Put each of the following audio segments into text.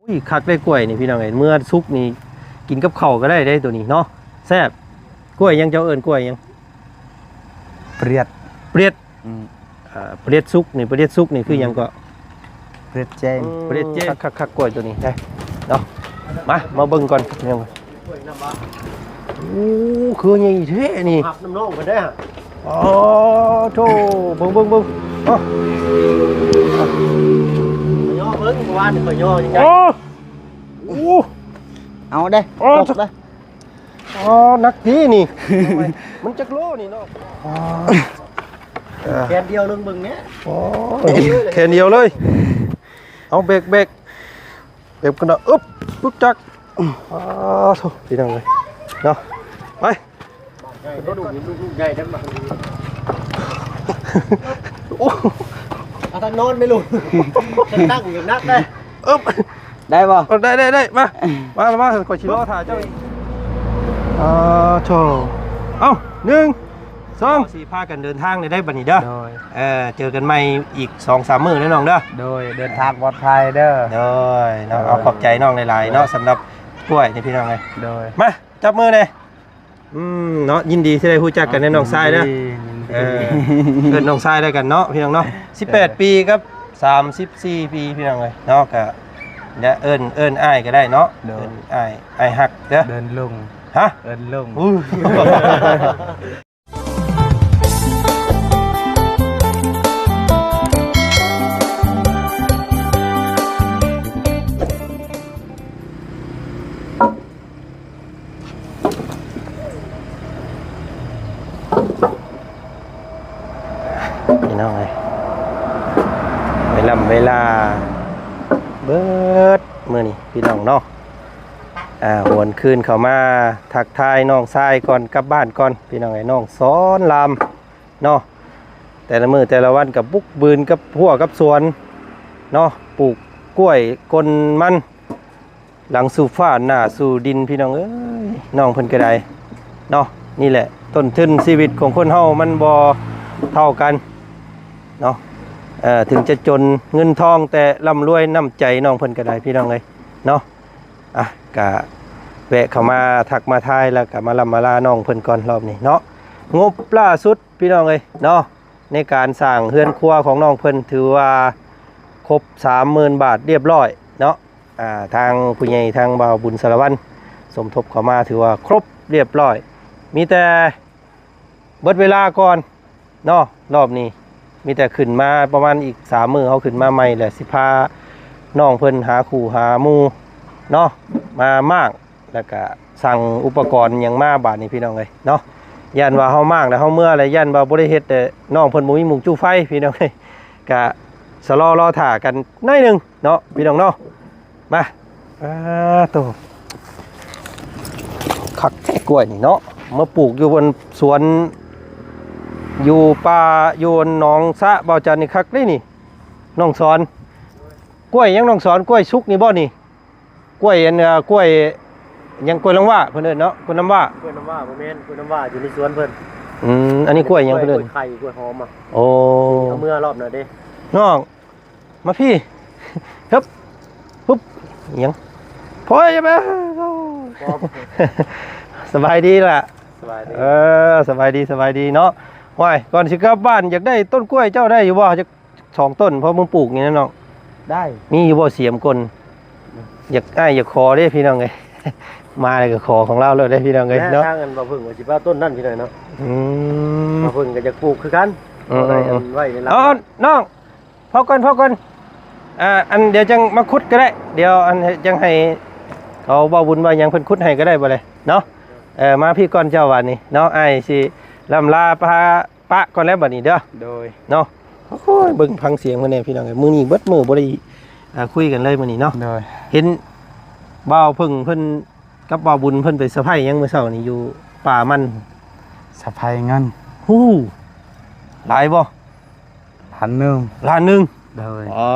ອີ ຄັກເດ້ກ້ວຍນີ້ພີ່ນ້ອງເອີຍ ເມື່ອສຸກນີ້ກິນກັບເຂົ້າກໍໄດ້ເດ້ໂຕນີ້ເນາະ ແຊບ. ກ້ວຍຫຍັງ ເຈົ້າເອີ້ນກ້ວຍຫຍັງ? ປຽດ ປຽດ ອືມ ອ່າ ປຽດສຸກນີ້ ປຽດສຸກນີ້ຄືຫຍັງເກາະ? ປຽດແຈ້ງ ປຽດແຈ້ງ ຄັກໆໆ ກ້ວຍໂຕນີ້ໄດ້ເນາະ. ມາ ມາເບິ່ງກ່ອນ ໂອ້ ຄືໃຫຍ່ແທ້ນີ້ ຮັບນ້ຳນ້ອງເພິ່ນໄດ້ຫະ. ອໍ ໂທ້ ເບິ່ງ ເບິ່ງ ເບິ່ງ ເອົາ ຂ້ອຍຍໍເບິ່ງ ເມື່ອວານຂ້ອຍຍໍຍັງໄດ້. ໂອ້ ໂອ້ ເອົາເດ້ ໂອ້ ຕົກເດ້. ອໍ ໜັກຕິນີ້ ມັນຈັກໂລນີ້ເນາະ? ອໍ ແຂນດຽວເລີຍເບິ່ງແດ່. ອໍ ແຂນດຽວເລີຍ ເອົາ ແບກ ແບກ ແບກກັນເນາະ ອຶບ ປຶກຈັກ. ອໍ ໂທ້ ພີ່ນ້ອງເອີຍເນາະ ໄປ. ລູກໃຫຍ່ເດ້ ໂອ້ ອາ ຖ້ານອນໄດ້ລູກ ຕັ້ງຢ່າງໜັກເດ້. ອຶບ ໄດ້ບໍ່? ເອີ ໄດ້ ໄດ້ ໄດ້ ມາ ມາ ມາ ຂ້ອຍຊິລໍຖ້າເຈົ້າອີກ. ອ່າ ໂທ້ ເອົ້າ ໜຶ່ງ ສອງ ຊິພາກັນເດີນທາງໄດ້ບັດນີ້ເດີ. ໂດຍ ເອີ ເຈີກັນໃໝ່ອີກສອງສາມມື້ເດີນ້ອງເດີ. ໂດຍ ເດີນທາງປອດໄພເດີ. ໂດຍເນາະ ໂດຍ ເອົາ ຂອບໃຈນ້ອງຫຼາຍໆເນາະ ໂດຍ ສຳລັບກ້ວຍນີ້ ພີ່ນ້ອງເອີຍ. ໂດຍ ມາ ຈັບມືແດ່. ອືມ ເນາະ ຍິນດີທີ່ໄດ້ຮູ້ຈັກກັນເດີນ້ອງຊາຍເດີ. ຍິນດີ ຍິນດີ ເອີ ເອີ້ນນ້ອງຊາຍແລ້ວກັນເນາະ ພີ່ນ້ອງເນາະ. ສິບແປດ ເອີ ປີກັບສາມສິບສີ່ປີ ພີ່ນ້ອງເອີຍເນາະ. ກະ ແລະ ເອີ້ນ ເອີ້ນອ້າຍກໍໄດ້ເນາະ. ໂດຍ ເອີ້ນອ້າຍ ອ້າຍຮັກເດີ. ເດີນລຸງ ຮະ? ເອີ້ນລຸງ ອູ້. ພີ່ນ້ອງເອີຍ ເວລາ ເວລາເບິດມື້ນີ້ ພີ່ນ້ອງເນາະ. ອ່າ ຫວນຄືນເຂົ້າມາທັກທາຍນ້ອງຊາຍກ່ອນ ກັບບ້ານກ່ອນ ພີ່ນ້ອງເອີຍ. ນ້ອງສອນລາມເນາະ ແຕ່ລະມື້ແຕ່ລະວັນກໍບຸກບືນກັບຮົ້ວກັບສວນເນາະ ປູກກ້ວຍ ກົນມັນ ຫຼັງສູ່ຟ້າໜ້າສູ່ດິນ ພີ່ນ້ອງເອີຍ. ນ້ອງເພິ່ນກໍໄດ້ເນາະ ນີ້ແຫຼະ ຕົ້ນທຶນຊີວິດຂອງຄົນເຮົາມັນບໍ່ເທົ່າກັນເນາະ. ເອີ ເຖິງຈະຈົນເງິນທອງ ແຕ່ລ່ຳລວຍນ້ຳໃຈນ້ອງເພິ່ນກໍໄດ້ ພີ່ນ້ອງເອີຍເນາະ. ອ່ະ ກະແວະເຂົ້າມາທັກມາທາຍ ແລ້ວກະມາລ່ຳມາລານ້ອງເພິ່ນກ່ອນລອບນີ້ເນາະ. ງົບລ່າສຸດ ພີ່ນ້ອງເອີຍເນາະ ໃນການສ້າງເຮືອນຄົວຂອງນ້ອງເພິ່ນ ຖືວ່າຄົບສາມໝື່ນບາດລຽບລ້ອຍເນາະ. ອ່າ ທາງຜູ້ໃຫຍ່ ທາງບ່າວບຸນສາລະວັນ ສົມທົບເຂົ້າມາ ຖືວ່າຄົບລຽບລ້ອຍ. ມີແຕ່ເບິດເວລາກ່ອນເນາະ ລອບນີ້. ມີແຕ່ຂຶ້ນມາປະມານອີກສາມມື້ ເຮົາຂຶ້ນມາໃໝ່ ແລ້ວຊິພານ້ອງເພິ່ນຫາຄູ່ຫາໝູ່ເນາະ ມາມ້າງ ແລ້ວກະສັ່ງອຸປະກອນຫຍັງມາບາດນີ້ ພີ່ນ້ອງເອີຍເນາະ. ຢ້ານວ່າເຮົາມ້າງແລ້ວເຮົາເມືອແລ້ວ ຢ້ານວ່າບໍ່ໄດ້ເຮັດ ແຕ່ນ້ອງເພິ່ນບໍ່ມີໝູ່ຈູ້ໄຟ ພີ່ນ້ອງເອີຍ. ກະຊະລໍລໍຖ້າກັນໜ້ອຍໜຶ່ງເນາະ ພີ່ນ້ອງເນາະ. ມາ ອ່າ ໂຕ ຄັກແທ້ກ້ວຍນີ້ເນາະ ມາປູກຢູ່ບົນສວນ ຢູ່ປ່າ ຢູ່ໜອງສະ ເບົາຈັນນີ້ ຄັກເດ້ນີ້ ນ້ອງສອນ. ກ້ວຍຫຍັງ ນ້ອງສອນ? ກ້ວຍສຸກນີ້ບໍ່ນີ້? ກ້ວຍອັນ ເອີ ກ້ວຍຫຍັງ ກ້ວຍນ້ຳວ້າເພິ່ນເອີ້ນເນາະ ກ້ວຍນ້ຳວ້າ. ກ້ວຍນ້ຳວ້າບໍ່ແມ່ນ ກ້ວຍນ້ຳວ້າຢູ່ໃນສວນເພິ່ນ. ອືມ ອັນນີ້ກ້ວຍຫຍັງເພິ່ນເອີ້ນ? ກ້ວຍໄຂ່ ກ້ວຍຫອມອະ. ໂອ້ ເອົາເມືອລອບໜ້າເດ້ນ້ອງ. ມາພີ້ ຮຶບ ຮຶບ ຫຍັງ ໂອ້ຍ ຢ່າໄປ ສະບາຍດີລະ. ສະບາຍດີ ເອີ ສະບາຍດີ ສະບາຍດີເນາະ. ຫ້ວຍ ກ່ອນຊິກັບບ້ານ ຢາກໄດ້ຕົ້ນກ້ວຍເຈົ້າ ໄດ້ຢູ່ບໍ່? ຈັກສອງຕົ້ນ ພໍມຶງປູກນີ້ນະນ້ອງ. ໄດ້ ມີຢູ່ບໍ່ ສຽມກົ້ນ? ຢາກ ອ້າຍຢາກຂໍເດ້ ພີ່ນ້ອງເອີຍ ມາແລ້ວກໍຂໍຂອງລາວໂລດເດ້ ພີ່ນ້ອງເອີຍເນາະ. ທາງອັນບ່າວເຜິ້ງວ່າຊິເອົາຕົ້ນນັ້ນ ພີ່ນ້ອງເນາະ. ອືມ ບ່າວເຜິ້ງກໍຢາກປູກຄືກັນ. ເອີ ເອົາໄວ້ອັນໄວ້ໃນລາວ. ເອົາ ນ້ອງ ພໍກ່ອນ ພໍກ່ອນ ອ່າ ອັນ ດຽວຈັ່ງມາຂຸດກໍໄດ້ ດຽວອັນ ຈັ່ງໃຫ້ເຂົາເວົ້າບຸນວ່າຫຍັງ ເພິ່ນຂຸດໃຫ້ກໍໄດ້ ບໍ່ເລີຍເນາະ. ເອີ ມາພີ້ກ່ອນເຈົ້າ ບາດນີ້ເນາະ ອ້າຍຊິລ່ຳລາ ພາ ປະກ່ອນແລ້ວບັດນີ້ເດີ. ໂດຍ ເນາະ. ໂອ້ຍ ເບິ່ງຟັງສຽງເພິ່ນແດ່ ພີ່ນ້ອງເອີຍ ມື້ນີ້ເບິດມື້ບໍ່ໄດ້ ອ່າ ຄຸຍກັນເລີຍມື້ນີ້ເນາະ. ໂດຍ ເຫັນບ່າວເຜິ້ງເພິ່ນກັບບ່າວບຸນເພິ່ນໄປສະໄພຫຍັງມື້ເຊົ້ານີ້ ຢູ່ປ່າມັນ ສະໄພເງິນ. ຫູ ຫຼາຍບໍ່? ລ້ານໜຶ່ງ ລ້ານໜຶ່ງ. ໂດຍ ອໍ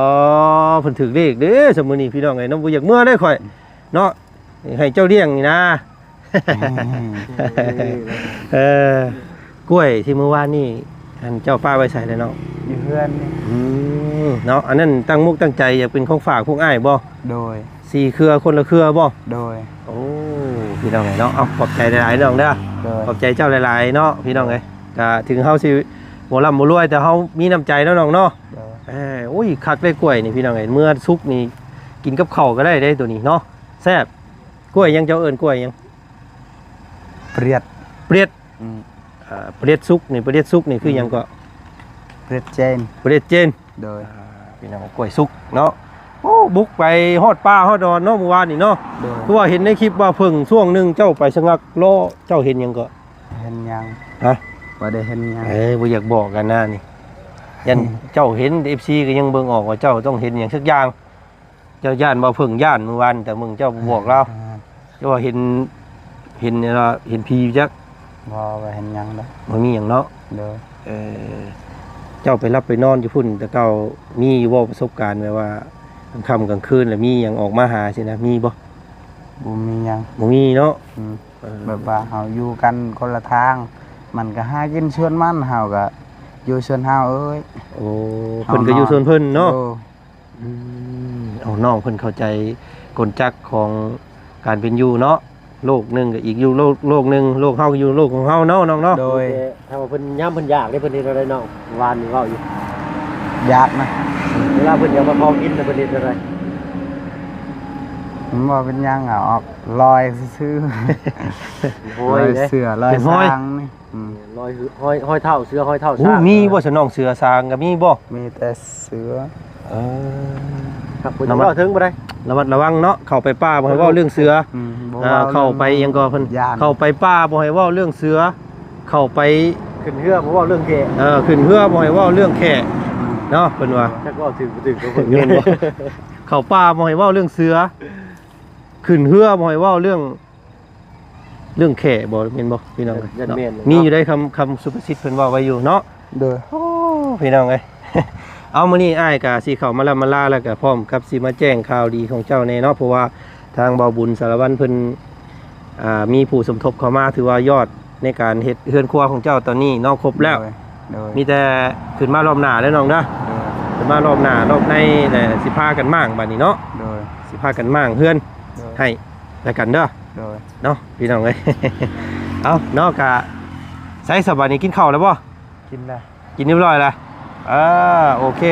ເພິ່ນຖືກເລກເດ້ ຊະມື້ນີ້ ພີ່ນ້ອງເອີຍເນາະ. ບໍ່ຢາກເມືອເດ້ຂ້ອຍເນາະ ໃຫ້ເຈົ້າລ້ຽງນີ້ນາ. ເອີ ກ້ວຍທີ່ມື້ວານນີ້ ອັນເຈົ້າປະໄວ້ໃສແລ້ວນ້ອງ? ຢູ່ເຮືອນນີ້. ອືມ ເນາະ ອັນນັ້ນຕັ້ງມຸກຕັ້ງໃຈຢາກເປັນຂອງຝາກພວກອ້າຍບໍ່? ໂດຍ ສີ່ເຄືອ ຄົນລະເຄືອບໍ່? ໂດຍ. ໂອ້ ພີ່ນ້ອງເອີຍເນາະ ເອົາ ຂອບໃຈຫຼາຍໆ ນ້ອງເດີ. ໂດຍ. ຂອບໃຈເຈົ້າຫຼາຍໆ ເນາະ ພີ່ນ້ອງເອີຍ. ກະເຖິງເຮົາຊິບໍ່ລ່ຳບໍ່ລວຍ ແຕ່ເຮົາມີນ້ຳໃຈເນາະ ນ້ອງເນາະ. ໂດຍ. ເອີ ໂອ້ຍ ຄັກເດ້ກ້ວຍນີ້ ພີ່ນ້ອງເອີຍ ເມື່ອສຸກນີ້ກິນກັບເຂົ້າກໍໄດ້ເດ້ ໂຕນີ້ເນາະ ແຊບ. ກ້ວຍຫຍັງ ເຈົ້າເອີ້ນກ້ວຍຫຍັງ? ປຽດ. ປຽດ. ອືມ. ອ່າ ປຽດສຸກນີ້ ປຽດສຸກນີ້ຄືຫຍັງເກາະ? ປຽດເຈນ. ປຽດເຈນ. ໂດຍ. ອ່າ ພີ່ນ້ອງ ກ້ວຍສຸກເນາະ. ໂອ້ ບຸກໄປຮອດປ່າຮອດດອນເນາະ ມື້ວານນີ້ເນາະ. ໂດຍ. ຄືວ່າເຫັນໃນຄລິບວ່າເພິ່ງຊ່ວງໜຶ່ງເຈົ້າໄປສະຫງັກລໍ້ ເຈົ້າເຫັນຫຍັງເກາະ? ເຫັນຫຍັງ? ຮະ? ບໍ່ໄດ້ເຫັນຫຍັງ. ເອີ ບໍ່ຢາກບອກກັນນະນີ້ ຢ້ານເຈົ້າເຫັນ ເອັຟຊີ ກໍຍັງເບິ່ງອອກວ່າເຈົ້າຕ້ອງເຫັນຫຍັງສັກຢ່າງ. ເຈົ້າຢ້ານບໍ່? ເພິ່ງຢ້ານ ມື້ວານ ແຕ່ເບິ່ງເຈົ້າບໍ່ບອກລາວ. ອ່າ ເຈົ້າວ່າເຫັນ ເຫັນ ເຫັນຜີຈັກ? ບໍ່ ບໍ່ເຫັນຫຍັງດອກ. ບໍ່ມີຫຍັງເນາະ. ໂດຍ. ເອີ ເຈົ້າໄປຫຼັບໄປນອນຢູ່ພຸ້ນແຕ່ເກົ່າ ມີຢູ່ບໍ່ປະສົບການແບບວ່າ ກາງຄ່ຳກາງຄືນ ແລ້ວມີຫຍັງອອກມາຫາຊີ້ນະ ມີບໍ່? ບໍ່ມີຫຍັງ. ບໍ່ມີເນາະ. ອືມ. ເອີ ແບບວ່າເຮົາຢູ່ກັນຄົນລະທາງ ມັນກໍຫາກິນສວນມັນ ເຮົາກໍຢູ່ສວນເຮົາເອີຍ. ໂອ້ ເພິ່ນກໍຢູ່ສວນເພິ່ນເນາະ. ໂດຍ. ອືມ ເອົາ ນ້ອງເພິ່ນເຂົ້າໃຈກົນຈັກຂອງການເປັນຢູ່ເນາະ ໂລກໜຶ່ງກໍອີກຢູ່ໂລກ ໂລກໜຶ່ງ ໂລກເຮົາກໍຢູ່ໂລກຂອງເຮົາເນາະ ນ້ອງເນາະ. ໂດຍ. ແຕ່ຖ້າວ່າເພິ່ນ ຍາມເພິ່ນຢາກເດ້ ເພິ່ນເຮັດແນວໃດນ້ອງ? ວານນີ້ເວົ້າຢູ່ ຢາກນະ. ເວລາເພິ່ນຢາກມາຂໍກິນນະ ເພິ່ນເຮັດແນວໃດ? ມັນບໍ່ເປັນຫຍັງ ເອົາອອກລອຍຊື່ໆ. ໂອ້ຍ ລອຍເສືອ ລອຍ ເປັນຮອຍ ຊ້າງນີ້. ອືມ. ຮອຍ ຮອຍ ຮອຍເທົ້າເສືອ ຮອຍເທົ້າ ໂອ້ ຊ້າງ. ມີບໍ່ ສະນ້ອງ? ເສືອຊ້າງກໍມີບໍ່? ມີແຕ່ເສືອ. ເອີ ຄັບ ລະມັດ ເວົ້າເຖິງບໍ່ໄດ້ ລະມັດລະວັງເນາະ. ເຂົ້າໄປປ່າບໍ່ໃຫ້ເວົ້າເລື່ອງເສືອ. ອືມ ບໍ່ ອ່າ ເວົ້າ ເຂົ້າໄປຫຍັງກໍເພິ່ນ ຢ້ານ ເຂົ້າໄປປ່າບໍ່ໃຫ້ເວົ້າເລື່ອງເສືອ. ເຂົ້າໄປ ຂຶ້ນເຮືອບໍ່ເວົ້າເລື່ອງແຂກ. ເອີ ຂຶ້ນເຮືອບໍ່ໃຫ້ເວົ້າເລື່ອງແຂກເນາະ ເພິ່ນວ່າ. ຈັກເວົ້າຖືກບໍ່ຖືກ ເຂົາເບິ່ງ ແມ່ນບໍ່? ເຂົ້າປ່າບໍ່ໃຫ້ເວົ້າເລື່ອງເສືອ ຂຶ້ນເຮືອບໍ່ໃຫ້ເວົ້າເລື່ອງ ເລື່ອງແຂ້ບໍ່ ແມ່ນບໍ່ ພີ່ນ້ອງ? ແມ່ນເນາະ. ມີຢູ່ໃດຄຳ ຄຳສຸພາສິດເພິ່ນເວົ້າໄວ້ຢູ່ເນາະ. ໂດຍ. ໂອ້ ພີ່ນ້ອງເອີຍ ເອົາ ມື້ນີ້ອ້າຍກະຊິເຂົ້າມາລຳມາລາ ແລ້ວກະພ້ອມກັບຊິມາແຈ້ງຂ່າວດີຂອງເຈົ້າແດ່ເນາະ ເພາະວ່າທາງເບົາບຸນສາລະວັນເພິ່ນ ອ່າ ມີຜູ້ສົມທົບເຂົ້າມາ ຖືວ່າຍອດໃນການເຮັດເຮືອນຄົວຂອງເຈົ້າຕອນນີ້ເນາະ ຄົບແລ້ວ. ໂດຍ ໂດຍ. ມີແຕ່ຂຶ້ນມາລອບໜ້າເດີນ້ອງເດີ. ໂດຍ. ຂຶ້ນມາລອບໜ້າ ລອບໃນແຫຼະ ຊິພາກັນມ້າງບາດນີ້ເນາະ. ໂດຍ. ຊິພາກັນມ້າງເຮືອນ ໂດຍ ໃຫ້ ແລ້ວກັນເດີ. ໂດຍ. ເນາະ ພີ່ນ້ອງເອີຍ ເອົາເນາະ ກະ ໃສສະບາດນີ້ ກິນເຂົ້າແລ້ວບໍ່? ກິນແລ້ວ. ກິນຮຽບຮ້ອຍແລ້ວ. ເອີ ໂອເຄ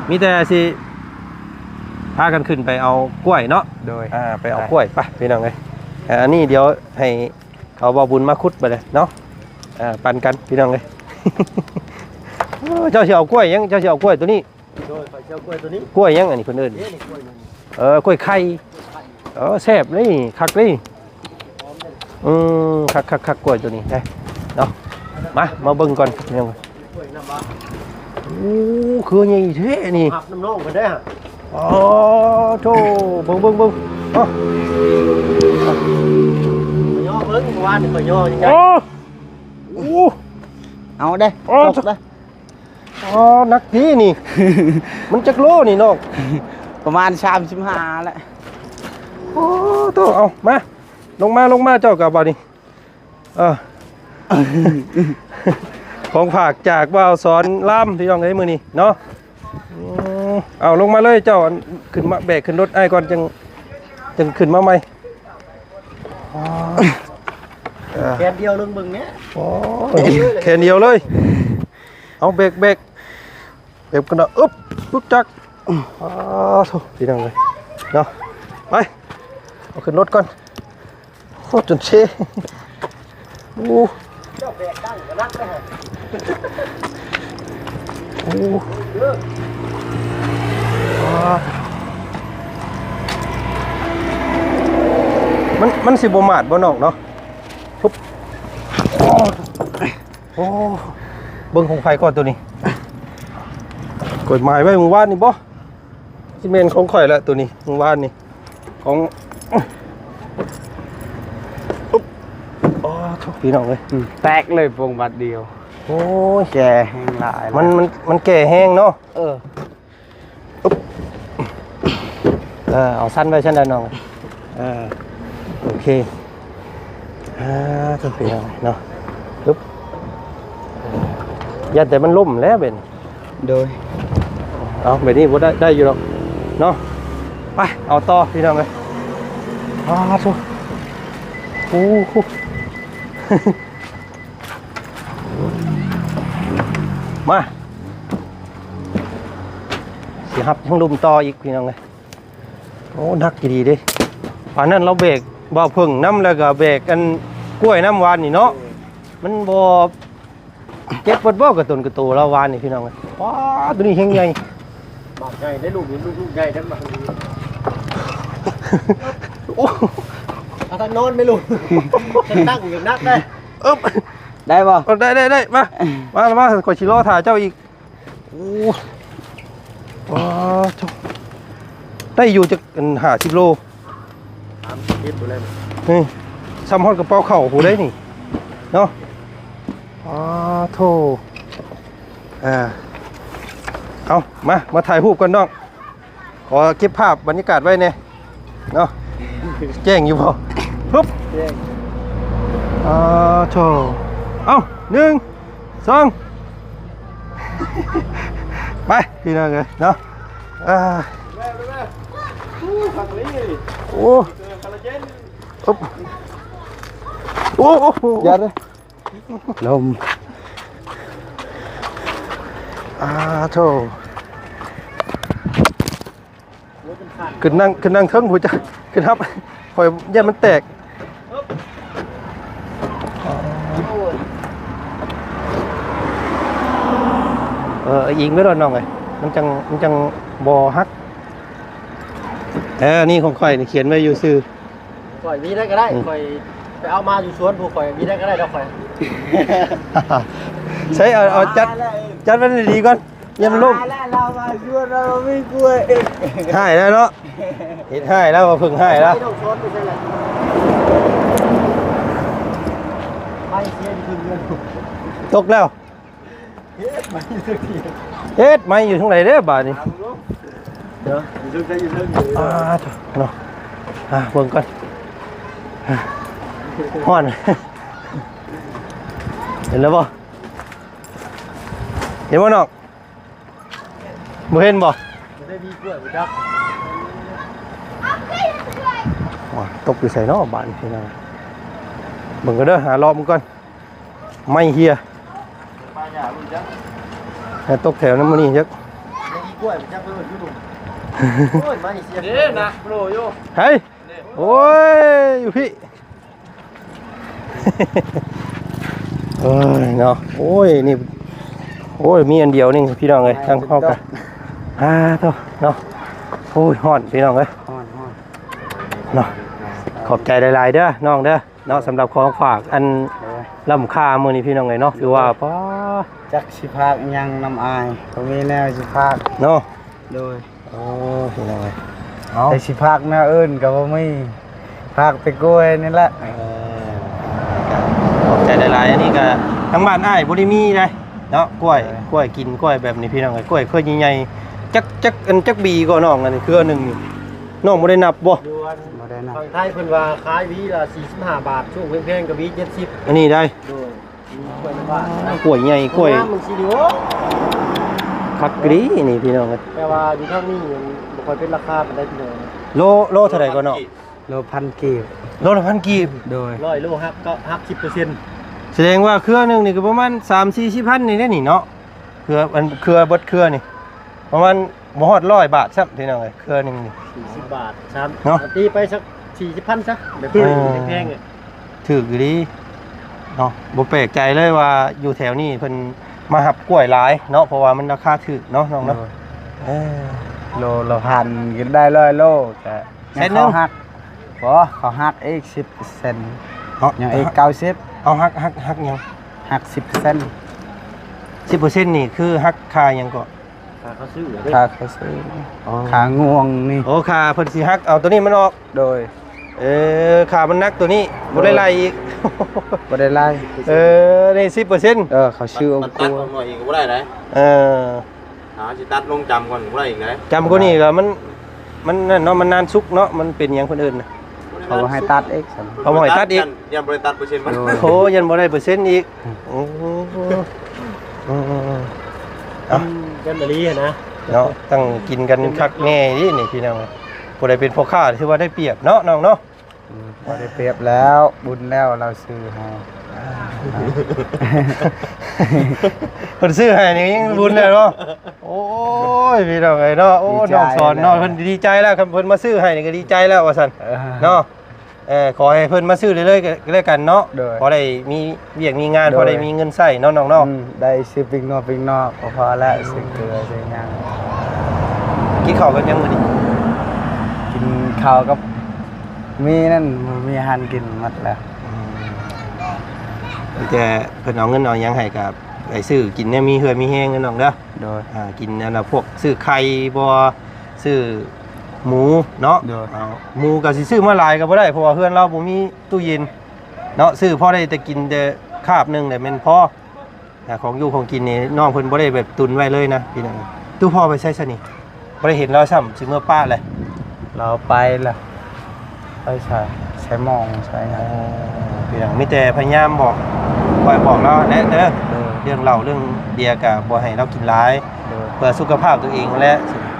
ມີແຕ່ຊິພາກັນຂຶ້ນໄປເອົາກ້ວຍເນາະ. ໂດຍ. ອ່າ ໄປເອົາ ໄປ ກ້ວຍ ໄປພີ່ນ້ອງເອີຍ. ເອີ ອັນນີ້ດຽວໃຫ້ເຂົາເບົາບຸນມາຂຸດບາດນີ້ເນາະ. ເອີ ປັນກັນພີ່ນ້ອງເອີຍ. ເຈົ້າຊິເອົາກ້ວຍຫຍັງ? ເຈົ້າຊິເອົາກ້ວຍໂຕນີ້? ໂດຍ ຂ້ອຍຊິເອົາກ້ວຍໂຕນີ້. ກ້ວຍຫຍັງອັນນີ້ເພິ່ນເອີ້ນ? ເອີ ກ້ວຍໄຂ່. ເອີ ແຊບເລີຍ ຄັກເລີຍ. ອືມ ຄັກໆໆ ກ້ວຍໂຕນີ້ເດ້ເນາະ. ມາ ມາເບິ່ງກ່ອນ. ໂອ້ ເຄືອໃຫຍ່ແທ້ນີ້. ຮັບນ້ຳນ້ອງເພິ່ນໄດ້ຫະ. ອໍ ໂທ້ ເບິ່ງໆໆ. ອໍ ຂ້ອຍຍໍເບິ່ງ ວານຂ້ອຍຍໍຍັງໄງ. ໂອ້ ເອົາເດ້ ອໍ ຕົກເດ້. ອໍ ໜັກດີນີ້. ມັນຈັກໂລນີ້ນ້ອງ? ປະມານສາມສິບຫ້າແຫຼະ. ໂອ້ ໂທ້ ເອົາ ມາ ລົງມາ ລົງມາ ເຈົ້າກໍບາດນີ້. ເອີ ຂອງຝາກຈາກບ່າວສອນລາມ ພີ່ນ້ອງເອີຍ ມື້ນີ້ເນາະ. ອືມ ເອົາ ລົງມາເລີຍເຈົ້າ. ອັນ ຂຶ້ນມາ ແບກຂຶ້ນລົດອ້າຍກ່ອນ ຈັ່ງ ຈັ່ງຂຶ້ນມາໃໝ່. ອໍ ເອີ ແຂນດຽວ ລົງເບິ່ງແດ່. ໂອ້ຍ ແຂນດຽວເລີຍ. ເອົາ ແບກ ແບກ ແບກກັນເນາະ. ອຶບ ປຶກຈັກ. ອໍ ໂທ້ ພີ່ນ້ອງເອີຍເນາະ. ໄປ ເອົາຂຶ້ນລົດກ່ອນ. ໂອ້ ຈົນເຊ. ໂອ້ ເຈົ້າແບກຕັ້ງກໍໜັກເດ້. ໂອ້ ມັນ ມັນຊິບໍ່ໝາດບໍ່ນ້ອງເນາະ? ໂອ້ ເບິ່ງຂອງໃຜກ່ອນໂຕນີ້. ຂ້ອຍໝາຍໄວ້ມື້ວານນີ້ບໍ່? ຊິແມ່ນຂອງຂ້ອຍລະໂຕນີ້ ມື້ວານນີ້ ຂອງ ອຶບ ອໍ ໂທ້ ພີ່ນ້ອງເອີຍ. ອືມ ແຕກເລີຍໂປ່ງບາດດຽວ. ໂອ້ຍ ແກ່ແຮງຫຼາຍ ມັນ ມັນ ມັນແກ່ແຮງເນາະ. ເອີ ອຶບ ເອີ ເອົາຊັ້ນໄວ້ຊັ້ນໃດນ້ອງ. ເອີ ໂອເຄ. ອ່າ ໂທ້ ພີ່ນ້ອງເນາະ. ອຶບ ຢ້ານແຕ່ມັນລົ້ມແຫຼະເບັດ. ໂດຍ. ເອົາ ແບບນີ້ບໍ່ໄດ້ ໄດ້ຢູ່ດອກເນາະ. ໄປ ເອົາຕໍ່ ພີ່ນ້ອງເອີຍ. ປາດໂທ້ ໂອ້ໂຫ ມາ ຊິຮັບທາງລຸ່ມຕໍ່ອີກ ພີ່ນ້ອງເອີຍ. ໂອ້ ໜັກອີ່ຫຼີເດ້. ປານນັ້ນລາວແບກບ່າວເຜິ້ງນຳ ແລ້ວກໍແບກອັນກ້ວຍນຳວານນີ້ເນາະ. ມັນບໍ່ເຈັບເບິດບໍ່ ກະຕົນກະໂຕລາວວານນີ້ ພີ່ນ້ອງເອີຍ. ປາດ ໂຕນີ້ແຮງໃຫຍ່. ບາກໃຫຍ່ໄດ້ລູກນີ້ ລູກໃຫຍ່ທັງບາກນີ້. ໂອ້ ອາ ນອນໄໝລູກ? ຕັ້ງຢູ່ໜັກໄດ໋. ເອີບ ໄດ້ບໍ່? ເອີ ໄດ້ ໄດ້ ໄດ້. ມາ ມາ ມາ ຂ້ອຍຊິລໍຖ້າເຈົ້າອີກ. ໂອ້ ປາດໂທ້ ໄດ້ຢູ່ຈັກອັນ ຫ້າສິບໂລ ສາມສິບເອັດໂລແລ້ວນີ້. ສ່ຳຮອດກະເປົາເຂົ້າພຸ້ນເດ້ນີ້ເນາະ. ປາດໂທ້ ອ່າ ເອົາ ມາ ມາຖ່າຍຮູບກ່ອນນ້ອງ. ຂໍເກັບພາບບັນຍາກາດໄວ້ແດ່ເນາະ. ແຈ້ງຢູ່ບໍ່? ຮຶບ ແຈ້ງ. ອາ ໂທ້ ເອົາ ໜຶ່ງ ສອງ ໄປ ພີ່ນ້ອງເອີຍເນາະ. ອ່າ ໂອ້ ໂອ້ ໂອ້ ໂອ້ ຢ່າເດີ ລົມ. ອາ ໂທ້ ຂຶ້ນນັ່ງ ຂຶ້ນນັ່ງເທິງພຸ້ນຈ້ະ ຂຶ້ນຮັບ ຂ້ອຍຢ້ານມັນແຕກ. ເອີ ອີງໄວ້ໂລດນ້ອງເອີຍ ມັນຈັ່ງ ມັນຈັ່ງບໍ່ຫັກ. ເອີ ນີ້ຂອງຂ້ອຍນີ້ຂຽນໄວ້ຢູ່ຊື່ ຂ້ອຍມີໄດ້ກໍໄດ້ ຂ້ອຍໄປເອົາມາຢູ່ສວນພຸ້ນ ຂ້ອຍມີໄດ້ກໍໄດ້ດອກຂ້ອຍ. ໃຊ້ ເອົາ ເອົາຈັດ ຈັດໄວ້ດີໆກ່ອນ ຢ່າມັນລົ້ມ. ຕາຍແລ້ວ ລາວມາຊວນ ລາວມີກ້ວຍ. ຮ້າຍແລ້ວເນາະ ເຮັດຮ້າຍແລ້ວ ເພິ່ງຮ້າຍແລ້ວ. ຕົກແລ້ວ ເຮັດໃໝ່ຢູ່ທາງໃດເດ້ບາດນີ້? ເນາະ ຢູ່ເທິງໃດ ຢູ່ເທິງຢູ່ ອ່າ ເນາະ ອ່າ ເບິ່ງກ່ອນ ຮ້ອນ ເຫັນແລ້ວບໍ່? ເຫັນບໍ່ນ້ອງ? ບໍ່ເຫັນບໍ່? ບໍ່ໄດ້ມີກ້ວຍບໍ່ຈັກ. ໂອ້ຍ ຕົກຢູ່ໃສເນາະບາດນີ້ພີ່ນ້ອງ? ເບິ່ງກ່ອນເດີ ຫາເລາະເບິ່ງກ່ອນ. ໄມ້ເຫ່ຍ ໃຫ້ຕົກແຖວນັ້ນມື້ນີ້ຈັກ. ມີກ້ວຍຈັກເລີຍຢູ່. ໂອ້ຍ ໄມ້ເສຍເດ້ນະໂລຢູ່ ເຮີ້ຍ. ໂອ້ຍ ຢູ່ພີ້ ເອີຍເນາະ. ໂອ້ຍ ນີ້ ໂອ້ຍ ມີອັນດຽວນີ້ພີ່ນ້ອງເອີຍ ທາງເຮົາກະ ອ່າ ໂທ້ເນາະ. ໂອ້ຍ ຮ້ອນພີ່ນ້ອງເອີຍ ຮ້ອນໆ ເນາະ. ຂອບໃຈຫຼາຍໆເດີນ້ອງເດີ. ເນາະ ສຳລັບຂອງຝາກອັນ ໂດຍ ລ້ຳຄ່າມື້ນີ້ພີ່ນ້ອງເອີຍເນາະ ຖືວ່າ ໂດຍ ປ້າ ຈັກຊິຝາກຫຍັງນຳອ້າຍ ບໍ່ມີແນວຊິຝາກເນາະ. ໂດຍ ໂອ້ ພີ່ນ້ອງເອີຍ ເອົາ ແຕ່ຊິຝາກແນວອື່ນກໍບໍ່ມີ ຝາກແຕ່ກ້ວຍນີ້ແຫຼະ. ເອີ ຂອບໃຈຫຼາຍໆ. ອັນນີ້ກໍທາງບ້ານອ້າຍບໍ່ໄດ້ມີໃດເນາະ ກ້ວຍ ໂດຍ ກ້ວຍກິນ ກ້ວຍແບບນີ້ພີ່ນ້ອງເອີຍ. ກ້ວຍເຄືອໃຫຍ່ໆ ຈັກ ຈັກ ອັນ ຈັກບີກໍນ້ອງ ອັນນີ້ເຄືອໜຶ່ງນີ້ ນ້ອງບໍ່ໄດ້ນັບບໍ່? ບໍ່ໄດ້ນັບ. ຝັ່ງໄທເພິ່ນວ່າຂາຍຫວີລະສີ່ສິບຫ້າບາດ ຊ່ວງແພງໆກໍຫວີເຈັດສິບ. ອັນນີ້ໄດ໋ ໂດຍ ມີກ້ວຍນ້ຳວ້າ ກ້ວຍໃຫຍ່ ກ້ວຍງາມ ມັນຊິດີ ໂອ້ ຄັກອີ່ຫຼີນີ້ພີ່ນ້ອງເອີຍ. ແຕ່ວ່າຢູ່ທາງນີ້ມັນບໍ່ຄ່ອຍເປັນລາຄາປານໃດພີ່ນ້ອງ. ໂລ ໂລເທົ່າໃດກໍນ້ອງ? ໂລພັນກີບ. ໂລລະພັນກີບ. ໂດຍ ຮ້ອຍໂລຫັກກໍຫັກສິບເປີເຊັນ. ສະແດງວ່າເຄືອໜຶ່ງນີ້ກໍປະມານສາມສີ່ສິບພັນນີ້ແຫຼະນີ້ເນາະ. ເຄືອ ອັນ ເຄືອເບິດເຄືອນີ້ປະມານ ບໍ່ຮອດຮ້ອຍບາດຊ້ຳພີ່ນ້ອງເອີຍ ເຄືອໜຶ່ງນີ້ ສີ່ສິບບາດຊ້ຳເນາະ. ຕີໄປສັກສີ່ສິບພັນຊະ ແບບ ເອີ ແພງໆ ຖືກອີ່ຫຼີເນາະ. ບໍ່ແປກໃຈເລີຍວ່າຢູ່ແຖວນີ້ເພິ່ນມາຮັບກ້ວຍຫຼາຍເນາະ ເພາະວ່າມັນລາຄາຖືກເນາະນ້ອງເນາະ. ໂດຍ ເອີ ໂລລະພັນກໍໄດ້ຮ້ອຍໂລ ກະ ແສນໜຶ່ງ ເຂົາຫັກ ບໍ່ ເຂົາຫັກອີກສິບເປີເຊັນ ເນາະ ຍັງອີກເກົ້າສິບ. ເອົາຫັກ ຫັກ ຫັກຫຍັງ? ຫັກສິບເປີເຊັນ. ສິບເປີເຊັນນີ້ຄືຫັກຄ່າຫຍັງເກາະ? ຄ່າເຂົາຊື້ເດ້ ຄ່າເຂົາຊື້ ອໍ ຄ່າງວງນີ້. ໂອ້ ຄ່າເພິ່ນຊິຫັກເອົາໂຕນີ້ມັນອອກ. ໂດຍ ເອີ ຄ່າມັນໜັກໂຕນີ້ ໂດຍ ບໍ່ໄດ້ໄລ່ອີກ ບໍ່ໄດ້ໄລ່. ເອີ ນີ້ສິບເປີເຊັນ. ເອີ ເຂົາຊື້ເອົາ ມັນຕັດອອກໜ້ອຍອີກກໍບໍ່ໄດ້ໃດ໋. ເອີ ຫາຊິຕັດລົງຈຳກ່ອນກໍບໍ່ໄດ້ອີກໃດ໋. ຈຳກວ່ານີ້ກໍມັນ ມັນນັ້ນເນາະ ມັນນານສຸກເນາະ ມັນເປັນຫຍັງເພິ່ນເອີ້ນນະ? ເຂົາບໍ່ໃຫ້ຕັດອີກຊັ້ນ ເຂົາບໍ່ໃຫ້ຕັດອີກ. ຢ້ານ ຢ້ານບໍ່ໄດ້ຕັດເປີເຊັນມັນ. ໂອ້ ຢ້ານບໍ່ໄດ້ເປີເຊັນອີກ. ໂອ້ ເອີໆໆ ເອົາ ຢ້ານອີ່ຫຼີຫັ້ນນະ ເນາະ ຕັ້ງກິນກັນຄັກແນ່ເດ້ນີ້ພີ່ນ້ອງ. ຜູ້ໃດເປັນພໍ່ຄ້າຖືວ່າໄດ້ປຽບເນາະນ້ອງເນາະ. ອືມ ພໍໄດ້ປຽບແລ້ວ ບຸນແລ້ວລາວຊື້ໃຫ້ ເພິ່ນຊື້ໃຫ້ນີ້ຍັງບຸນແລ້ວເນາະ. ໂອ້ຍ ພີ່ນ້ອງເອີຍເນາະ ໂອ້ ດີໃຈ ນ້ອງສອນເນາະ ແລ້ວ ເພິ່ນດີໃຈແລ້ວ ຄັນເພິ່ນມາຊື້ໃຫ້ນີ້ກໍດີໃຈແລ້ວວ່າຊັ້ນ ເອີ ເນາະ. ເອີ ຂໍໃຫ້ເພິ່ນມາຊື້ເລື້ອຍໆກໍແລ້ວກັນເນາະ ໂດຍ ພໍໄດ້ມີວຽກມີງານ ໂດຍ ພໍໄດ້ມີເງິນໃຊ້ເນາະນ້ອງເນາະ. ອືມ ໄດ້ຊື້ປີ້ງນົວປີ້ງນອກກໍພໍແລ້ວ ຊື້ເກືອຊື້ຫຍັງ. ກິນເຂົ້າກັບຫຍັງມື້ນີ້? ກິນເຂົ້າກັບໝີ່ນັ້ນ ໝີ່ຫັ້ນກິນໝົດແລ້ວ. ອືມ ມີແຕ່ເພິ່ນເອົາເງິນເອົາຫຍັງໃຫ້ກໍໄດ້ຊື້ກິນແນວມີເຫື່ອມີແຮງເດີນ້ອງເດີ. ໂດຍ ອ່າ ກິນອັນນ່າ ພວກຊື້ໄຂ່ບໍ່ ຊື້ໝູເນາະ. ໂດຍ ເອົາ ໝູກໍຊິຊື້ມາຫຼາຍກໍບໍ່ໄດ້ ເພາະວ່າເຮືອນລາວບໍ່ມີຕູ້ເຢັນເນາະ ຊື້ພໍໄດ້ແຕ່ກິນແຕ່ຄາບໜຶ່ງແຫຼະແມ່ນພໍ. ອ່າ ຂອງຢູ່ຂອງກິນນີ້ນ້ອງເພິ່ນບໍ່ໄດ້ແບບຕຸນໄວ້ເລີຍນະພີ່ນ້ອງ. ຕູ້ພໍ່ໄປໃສຊະນີ້? ບໍ່ໄດ້ເຫັນລາວຊ້ຳ ຊິເມືອປະແຫຼະ. ລາວໄປລະ ໄປໃສ ໃສໝອງໃສຫຍັງ. ເອີ ພີ່ນ້ອງ ມີແຕ່ພະຍາຍາມບອກ ຄອຍບອກລາວແຫຼະເດີ ໂດຍ ເລື່ອງເຫຼົ້າເລື່ອງເບຍກະບໍ່ໃຫ້ລາວກິນຫຼາຍ ໂດຍ ເພື່ອສຸຂະພາບຕົວເອງແຫຼະ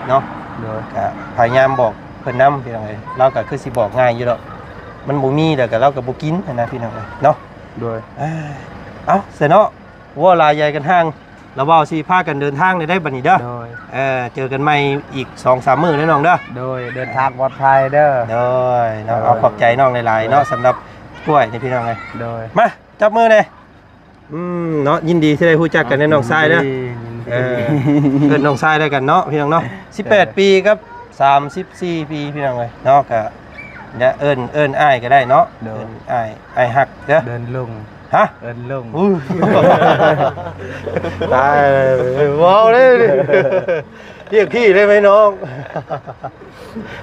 ເນາະ. ໂດຍ ກະພະຍາຍາມບອກເພິ່ນນຳພີ່ນ້ອງເອີຍ. ລາວກະຄືຊິບອກງ່າຍຢູ່ດອກ ມັນບໍ່ມີແລ້ວກະລາວກະບໍ່ກິນຫັ້ນນະພີ່ນ້ອງເອີຍເນາະ. ໂດຍ ເອີ ເອົາຊະເນາະ ເວົ້າຫຼາຍໃຫຍ່ກັນຫ່າງ ລະເວົ້າຊິພາກັນເດີນທາງໄດ້ບັດນີ້ເດີ. ໂດຍ ເອີ ເຈີກັນໃໝ່ອີກສອງສາມມື້ເດີນ້ອງເດີ. ໂດຍ ເດີນທາງປອດໄພເດີ. ໂດຍເນາະ ໂດຍ ເອົາ ຂອບໃຈນ້ອງຫຼາຍໆເນາະ ໂດຍ ສຳລັບກ້ວຍນີ້ພີ່ນ້ອງເອີຍ. ໂດຍ ມາຈັບມືແດ່. ອືມ ເນາະ ຍິນດີທີ່ໄດ້ຮູ້ຈັກກັນເດີນ້ອງຊາຍເດີ. ຍິນດີ ເອີ ເອີ້ນນ້ອງຊາຍແລ້ວກັນເນາະພີ່ນ້ອງເນາະ. ສິບແປດ ໂດຍ ປີກັບສາມສິບສີ່ປີພີ່ນ້ອງເອີຍເນາະ. ກະ ເອີ້ນ ເອີ້ນອ້າຍກໍໄດ້ເນາະ. ໂດຍ ເອີ້ນອ້າຍ ອ້າຍຮັກເດີ. ເອີ້ນລຸງ ຮະ? ເອີ້ນລຸງ ອຸ້ຍ ຕາຍ ເວົ້າເດ້ ຮຽກພີ່ໄດ້ໄໝນ້ອງ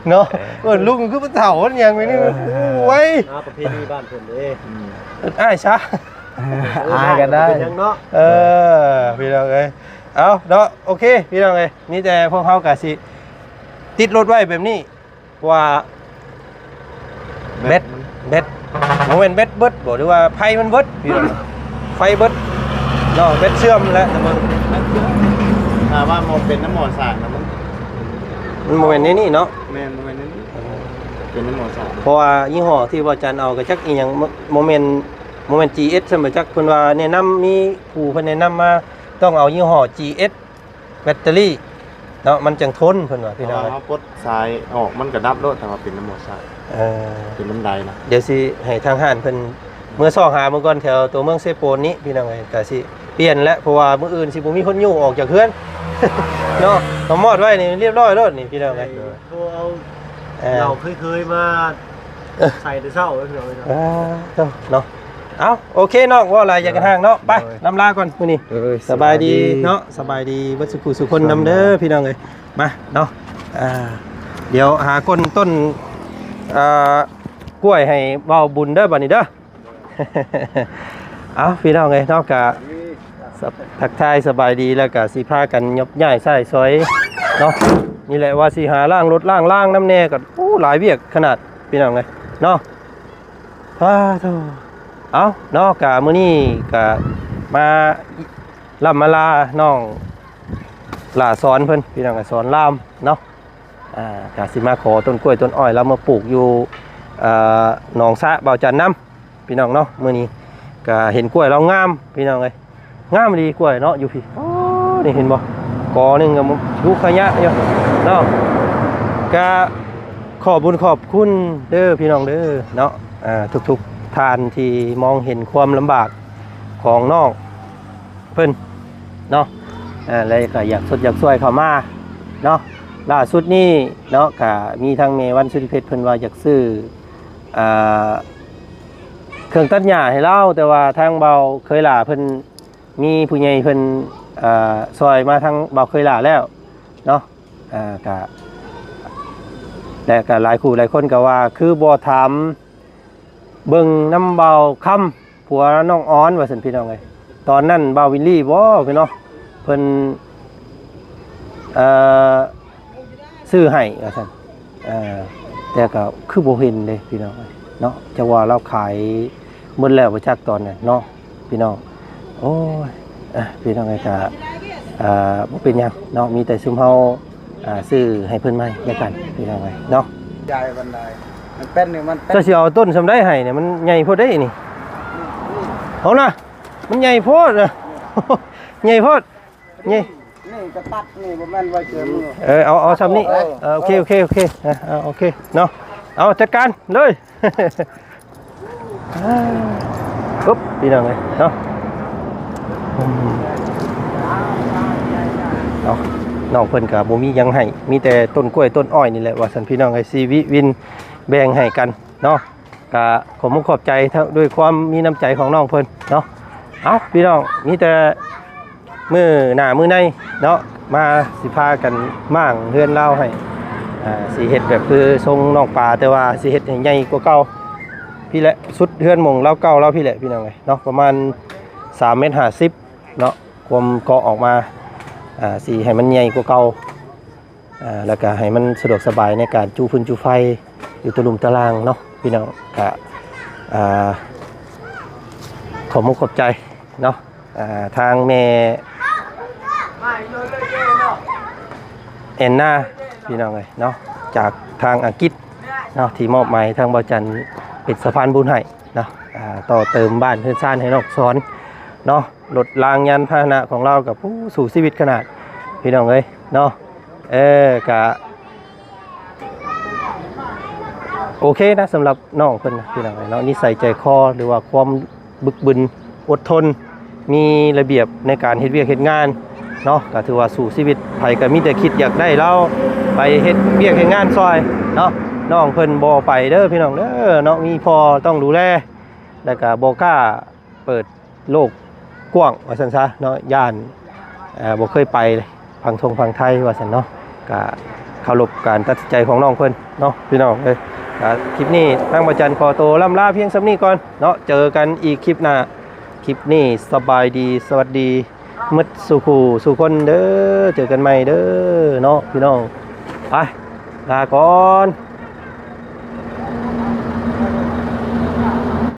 ເນາະ. ເອີ້ນລຸງຄືມັນເຖົ້າມັນຫຍັງໄປນີ້ ເອີ ໂອ້ຍ ອາ ປະເພນີບ້ານເພິ່ນເດ້. ອືມ ເອີ້ນອ້າຍຊະ ເອີ ອ້າຍກໍໄດ້ ເປັນຫຍັງເນາະ. ເອີ ພີ່ນ້ອງເອີຍ ເອົາເນາະ ໂອເຄ ພີ່ນ້ອງເອີຍ ມີແຕ່ພວກເຮົາກໍຊິຕິດລົດໄວ້ແບບນີ້ ເພາະວ່າແບັດ ແບັດ ບໍ່ແມ່ນແບັດເບິດບໍ່ ຫຼືວ່າໄຟມັນເບິດ ພີ່ນ້ອງ ໄຟເບິດເນາະ ແບັດເສື່ອມແຫຼະ. ຖ້າວ່າບໍ່ເປັນນຳໝໍສາກນະ ມັນ ມັນບໍ່ແມ່ນແນວນີ້ເນາະ. ແມ່ນ ບໍ່ແມ່ນແນວນີ້ ເປັນນຳໝໍສາກ. ເພາະວ່າຍີ່ຫໍ້ທີ່ບ່າວຈັນເອົາກໍຈັກອີ່ຫຍັງ ບໍ່ ບໍ່ແມ່ນ ບໍ່ແມ່ນຈີເອັສຊັ້ນບໍ່ຈັກ ເພິ່ນວ່າແນະນຳ ມີຜູ້ເພິ່ນແນະນຳມາ ຕ້ອງເອົາຍີ່ຫໍ້ຈີເອັສ ແບັດເຕີຣີເນາະ ມັນຈັ່ງທົນ ເພິ່ນວ່າພີ່ນ້ອງ. ເຮົາປົດສາຍອອກມັນກໍດັບໂລດ ຖ້າວ່າເປັນນຳໝໍສາກ. ເອີ ເປັນນຳໃດນະ ດຽວຊິໃຫ້ທາງຮ້ານເພິ່ນເມືອຊອກຫາເບິ່ງກ່ອນ ແຖວຕົວເມືອງເຊໂປນນີ້ພີ່ນ້ອງເອີຍ. ກໍຊິປ່ຽນແຫຼະ ເພາະວ່າມື້ອື່ນຊິບໍ່ມີຄົນຍູ້ອອກຈາກເຮືອນເນາະ ມາມອດໄວ້ນີ້ລຽບຮ້ອຍໂລດນີ້ພີ່ນ້ອງເອີຍ. ໂທເອົາ ເອີ ເຫຼົ້າເຄີຍໆມາໃສ່ແຕ່ເຊົ້າເລີຍພີ່ນ້ອງເອີຍ. ເອີ ເນາະ ເອົາ ໂອເຄນ້ອງ ເວົ້າຫຼາຍຢ່າກັນຫ່າງເນາະ ໄປ ໂດຍ ລຳລາກ່ອນມື້ນີ້. ໂດຍ ສະບາຍດີ ສະບາຍດີເນາະ ສະບາຍດີເບິດສຸຂູສຸຄົນນຳເດີພີ່ນ້ອງເອີຍ. ມາເນາະ ອ່າ ດຽວຫາກົ້ນຕົ້ນ ອ່າ ກ້ວຍໃຫ້ເວົ້າບຸນເດີບັດນີ້ເດີ. ເອົາ ພີ່ນ້ອງເອີຍເນາະ ກະ ສະ ທັກທາຍສະບາຍດີ ແລ້ວກະຊິພາກັນຍົກຍ້າຍໃຊ້ສອຍເນາະ. ນີ້ແຫຼະວ່າຊິຫາລ້າງລົດລ້າງລາງນຳແດ່ ກໍ ໂອ້ ຫຼາຍວຽກຂະໜາດ ພີ່ນ້ອງເອີຍເນາະ. ປາໂທ ເອົາເນາະ ກະມື້ນີ້ກະມາລ່ຳມາລານ້ອງຫຼ້າສອນເພິ່ນ ພີ່ນ້ອງເອີຍ ສອນລາມເນາະ. ອ່າ ກະຊິມາຂໍຕົ້ນກ້ວຍຕົ້ນອ້ອຍລາວມາປູກຢູ່ ເອີ ໜອງສະບ່າວຈັນນຳ ພີ່ນ້ອງເນາະ. ມື້ນີ້ກະເຫັນກ້ວຍລາວງາມ ພີ່ນ້ອງເອີຍ ງາມອີ່ຫຼີກ້ວຍເນາະ ຢູ່ພີ້. ໂອ້ ນີ້ເຫັນບໍ່ ກໍໜຶ່ງກໍດຸຂະຍະຢູ່ເນາະ. ກະຂອບບຸນຂອບຄຸນເດີພີ່ນ້ອງເດີເນາະ ເອີ ທຸກໆທ່ານທີ່ມອງເຫັນຄວາມລຳບາກຂອງນ້ອງ ເພິ່ນເນາະ ເອີ ແລະກໍຢາກຊົດຢາກຊ່ວຍເຂົ້າມາເນາະ. ລ່າສຸດນີ້ເນາະ ກໍມີທາງແມ່ວັນສຸລິເພັດ ເພິ່ນວ່າຢາກຊື້ ເອີ ເຄື່ອງຕັດຫຍ້າໃຫ້ລາວ ແຕ່ວ່າທາງບ່າວເຄີຍຫຼ້າເພິ່ນ ມີຜູ້ໃຫຍ່ເພິ່ນ ເອີ ຊ່ອຍມາທາງບ່າວເຄີຍຫຼ້າແລ້ວເນາະ. ເອີ ກໍ ແລະກໍຫຼາຍຄູ່ຫຼາຍຄົນກໍວ່າ ຄືບໍ່ຖາມ ເບິ່ງນຳບ່າວຄຳ ຜົວນ້ອງອອນ ວ່າຊັ້ນພີ່ນ້ອງເອີຍ. ຕອນນັ້ນບ່າວວິນລີບໍ່ພີ່ນ້ອງ ເພິ່ນ ເອີ ຊື້ໃຫ້ວ່າຊັ້ນ ເອີ ແຕ່ກໍຄືບໍ່ເຫັນເດ້ພີ່ນ້ອງເອີຍເນາະ. ຈັກວ່າລາວຂາຍໝົດແລ້ວບໍ່ຈັກຕອນນັ້ນເນາະ ພີ່ນ້ອງ. ໂອ້ຍ ອ່ະ ພີ່ນ້ອງເອີຍ ກະ ອ່າ ບໍ່ເປັນຫຍັງເນາະ ມີແຕ່ຊຸມເຮົາ ອ່າ ຊື້ໃຫ້ເພິ່ນໃໝ່ແລ້ວກັນ ພີ່ນ້ອງເອີຍເນາະ. ຢາຍບັນໄດ ແປ້ນນີ້ມັນແປ້ນ ເຈົ້າຊິເອົາຕົ້ນສ່ຳໃດໃຫ້ນີ້? ມັນໃຫຍ່ໂພດເດ້ນີ້. ເອົານະ ມັນໃຫຍ່ໂພດນະ ໃຫຍ່ໂພດ. ນີ້ ນີ້ກະຕັດນີ້ ບໍ່ແມ່ນວ່າເຊື່ອມື. ເອີ ເອົາ ເອົາຊ່ຳນີ້. ເອີ ເອີ ໂອເຄ ໂອເຄ ໂອເຄ ອ່າ ໂອເຄເນາະ. ເອົາ ຈັດການເລີຍ. ປຶບ ພີ່ນ້ອງເອີຍເນາະ. ອືມ ເອົາ ນ້ອງເພິ່ນກະບໍ່ມີຫຍັງໃຫ້ ມີແຕ່ຕົ້ນກ້ວຍຕົ້ນອ້ອຍນີ້ແຫຼະວ່າຊັ້ນ ພີ່ນ້ອງເອີຍ. ຊີວິດວິນແບ່ງໃຫ້ກັນເນາະ. ກະຂອບມຸກຂອບໃຈ ດ້ວຍຄວາມມີນ້ຳໃຈຂອງນ້ອງເພິ່ນເນາະ. ເອົາ ພີ່ນ້ອງ ມີແຕ່ມື້ໜ້າມື້ໃນເນາະ ມາຊິພາກັນມ້າງເຮືອນລາວໃຫ້ ອ່າ ຊິເຮັດແບບຄືຊົງນ້ອງປາ ແຕ່ວ່າຊິເຮັດໃຫ້ໃຫຍ່ກວ່າເກົ່າພີ້ແຫຼະ ສຸດເຮືອນໝ່ອງລາວເກົ່າລາວພີ້ແຫຼະ ພີ່ນ້ອງເອີຍເນາະ. ປະມານສາມແມັດຫ້າສິບເນາະ ຄວາມເກາະອອກມາ ອ່າ ຊິໃຫ້ມັນໃຫຍ່ກວ່າເກົ່າ. ອ່າ ແລ້ວກະໃຫ້ມັນສະດວກສະບາຍໃນການຈູຟືນຈູໄຟຢູ່ຕະລຸ່ມຕະລ່າງເນາະ ພີ່ນ້ອງ. ກະ ອ່າ ຂອບມຸກຂອບໃຈເນາະ ອ່າ ທາງແມ່ແອນນາ ພີ່ນ້ອງເອີຍເນາະ ຈາກທາງອັງກິດເນາະ ທີ່ມອບໝາຍທາງບ່າວຈັນເປັນສະພານບຸນໃຫ້ເນາະ. ອ່າ ຕໍ່ເຕີມບ້ານເຮືອນຊານໃຫ້ນ້ອງສອນເນາະ. ລົດລາງຍານພາຫະນະຂອງລາວກະ ໂອ້ ສູ້ຊີວິດຂະໜາດ ພີ່ນ້ອງເອີຍເນາະ. ເອີ ກະໂອເຄນະ ສຳລັບນ້ອງເພິ່ນນະ ພີ່ນ້ອງເອີຍເນາະ. ນິໄສໃຈຄໍ ຫຼືວ່າຄວາມບຶກບຶນ ອົດທົນ ມີລະບຽບໃນການເຮັດວຽກເຮັດງານເນາະ ກະຖືວ່າສູ້ຊີວິດ. ໃຜກະມີແຕ່ຄິດຢາກໄດ້ລາວໄປເຮັດວຽກເຮັດງານຊ່ອຍເນາະ. ນ້ອງເພິ່ນບໍ່ໄປເດີ ພີ່ນ້ອງເດີເນາະ ມີພໍ່ຕ້ອງດູແລ ແລ້ວກະບໍ່ກ້າ ເປີດໂລກກວ້າງວ່າຊັ້ນຊະເນາະ ຢ້ານ ເອີ ບໍ່ເຄີຍໄປຝັ່ງທົ່ງຝັ່ງໄທວ່າຊັ້ນເນາະ. ກະເຄົາລົບການຕັດສິນໃຈຂອງນ້ອງເພິ່ນເນາະ ພີ່ນ້ອງເອີຍ. ກະຄລິບນີ້ທາງບ່າວຈັນຂໍໂຕລ່ຳລາພຽງສ່ຳນີ້ກ່ອນເນາະ ເຈີກັນອີກຄລິບໜ້າ. ຄລິບນີ້ສະບາຍດີ ສະຫວັດດີໝົດສູ່ຜູ້ສູ່ຄົນເດີ ເຈີກັນໃໝ່ເດີເນາະ ພີ່ນ້ອງ. ໄປ ລາກ່ອນ.